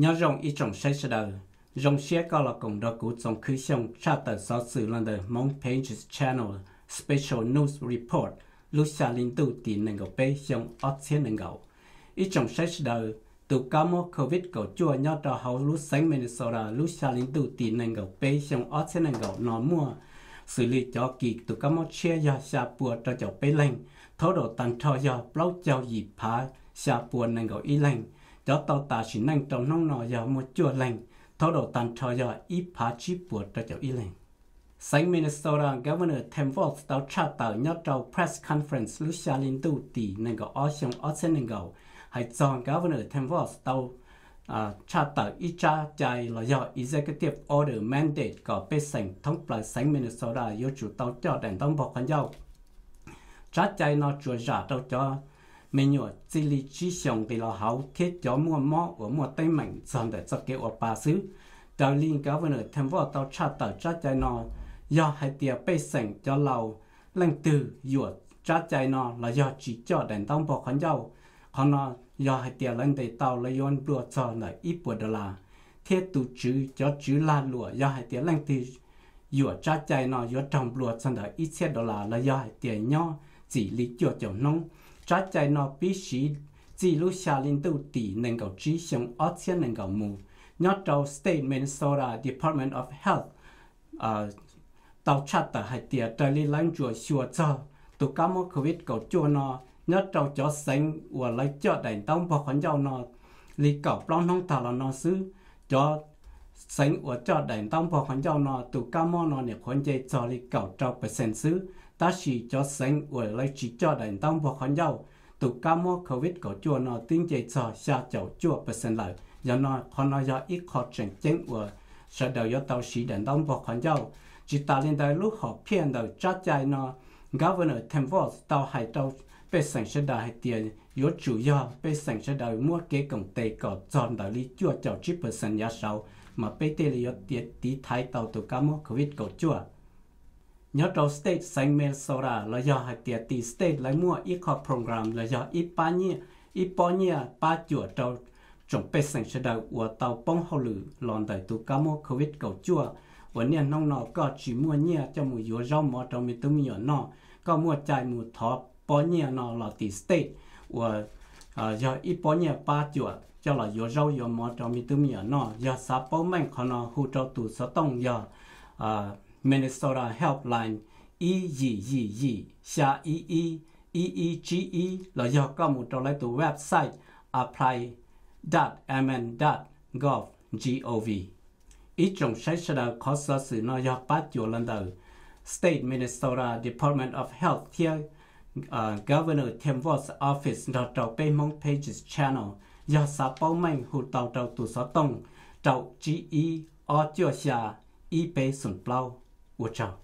Nyob zoo ib tsoom saib sawv daws, zoo siab koj los koom nrog kuv txoos khwv xyoo tshaj tawm xov xwm los ntawm Hmoob Pages Channel Special News Report lub xya hli ntuj tim nees nkaum peb xyoo ob txhiab nees nkaum. Ib tsoom saib sawv daws, tus kab mob covid kaum cuaj nyob rau hauv lub xeev Minnesota lub xya hli ntuj tim nees nkaum peb xyoo ob txhiab nees nkaum no muaj xws li cov kis tus kab mob tshiab yog xya pua rau caum peb leeg, total tag nrho yog plaub caug yim phav xya pua nees nkaum ib leeg. Cov tau tas sim neej rau hnub no yog muaj cuaj leeg, total tag nrho yog ib phav tsib puas rau caum ib leeg. Xeev Minnesota Governor Tim Walz tau tshaj tawm nyob rau press conference lub xya hli ntuj tim nees nkaum ob xyoo ob txhiab nees nkaum, hais txog Governor Tim Walz tau tshaj tawm ib tsab cai los yog executive order mandate kom pej xeem thoob plaws xeev Minnesota yuav tsum tau coj daim ntaub npog qhov ncauj. Tsab cai no tsuas zam rau cov me nyuam txij li tsib xyoos nqis los hauv thiab cov muaj mob uas muaj teeb meem txog ntawm txoj kev ua pa xwb. Raws li Governor Tim Walz tau tshaj tawm tsab cai no, yog hais tias pej xeem cov laus leej twg yuam tsab cai no los yog tsis coj daim ntaub npog qhov ncauj, qhov no yog hais tias lawv ntes tau lawv yuav nplua txog ntawm ib puas dollar, thiab tus tswv cov tswv lag luam yog hais tias leej twg yuam tsab cai no yuav raug nplua txog ntawm ib txhiab dollar los yog hais tias nyob txim li cuaj caum hnub. Tsab cai no pib siv txij lub xya hli ntuj tim nees nkaum tsib xyoo ob txhiab nees nkaum mus. Nyob rau state Minnesota Department of Health tau tshaj tawm hais tias raws li lawv ntsuam xyuas txog tus kab mob covid kaum cuaj no, nyob rau cov xeev uas lawv coj daim ntaub npog qhov ncauj no li kaum plaub hnub tag los no xwb, cov xeev uas coj daim ntaub npog qhov ncauj no tus kab mob no nyuam qhuav nce txog li kaum rau percent xwb, tab sis cov xeev uas lawv tsis coj daim ntaub npog qhov ncauj, tus kab mob covid kaum cuaj no twb nce txog xya caum cuaj percent lawm. Yog no qhov no yog ib qho tseem ceeb uas sawv daws yuav tau siv daim ntaub npog qhov ncauj. Tsis tas li ntawd, lub hom phiaj ntawm tsab cai no, Governor Tim Walz tau hais rau pej xeem sawv daws hais tias yuav tsum yog pej xeem sawv daws muab kev koom tes kom txog ntawm li cuaj caum tsib percent yav saud mas peb thiaj li yuav tiv thaiv tau tus kab mob covid kaum cuaj. Nyob rau state xeev Minnesota los yog hais tias tim state lawv muaj ib qho program los yog ib pob nyiaj pab cuam rau tsoom pej xeem sawv daws uas tau poob hauj lwm los ntawm tus kab mob covid kaum cuaj, uas niaj hnub no koj tsis muaj nyiaj coj mus yuav zaub mov rau me tub me nyuam noj, koj muaj cai mus thov pob nyiaj no los tim state uas yog ib pob nyiaj pab cuam coj los yuav zaub yuav mov rau me tub me nyuam noj. Yog xav paub meej qhov no hu rau tus xov tooj yog Minnesota Helpline ib yim yim yim xya ib ib ib ib tsib ib los yog koj mus rau lawv tus website apply dot M N dot gov G O V. Ib tsoom saib sawv daws, qhov xov xwm no yog pab cuam los ntawm state Minnesota Department of Health thiab Governor Tim Walz Office nrog rau peb Hmoob Pages Channel. Yog xav paub meej hu tau rau tus xov tooj rau tsib ib ob cuaj xya ib peb xoom plaub. Ua tsaug.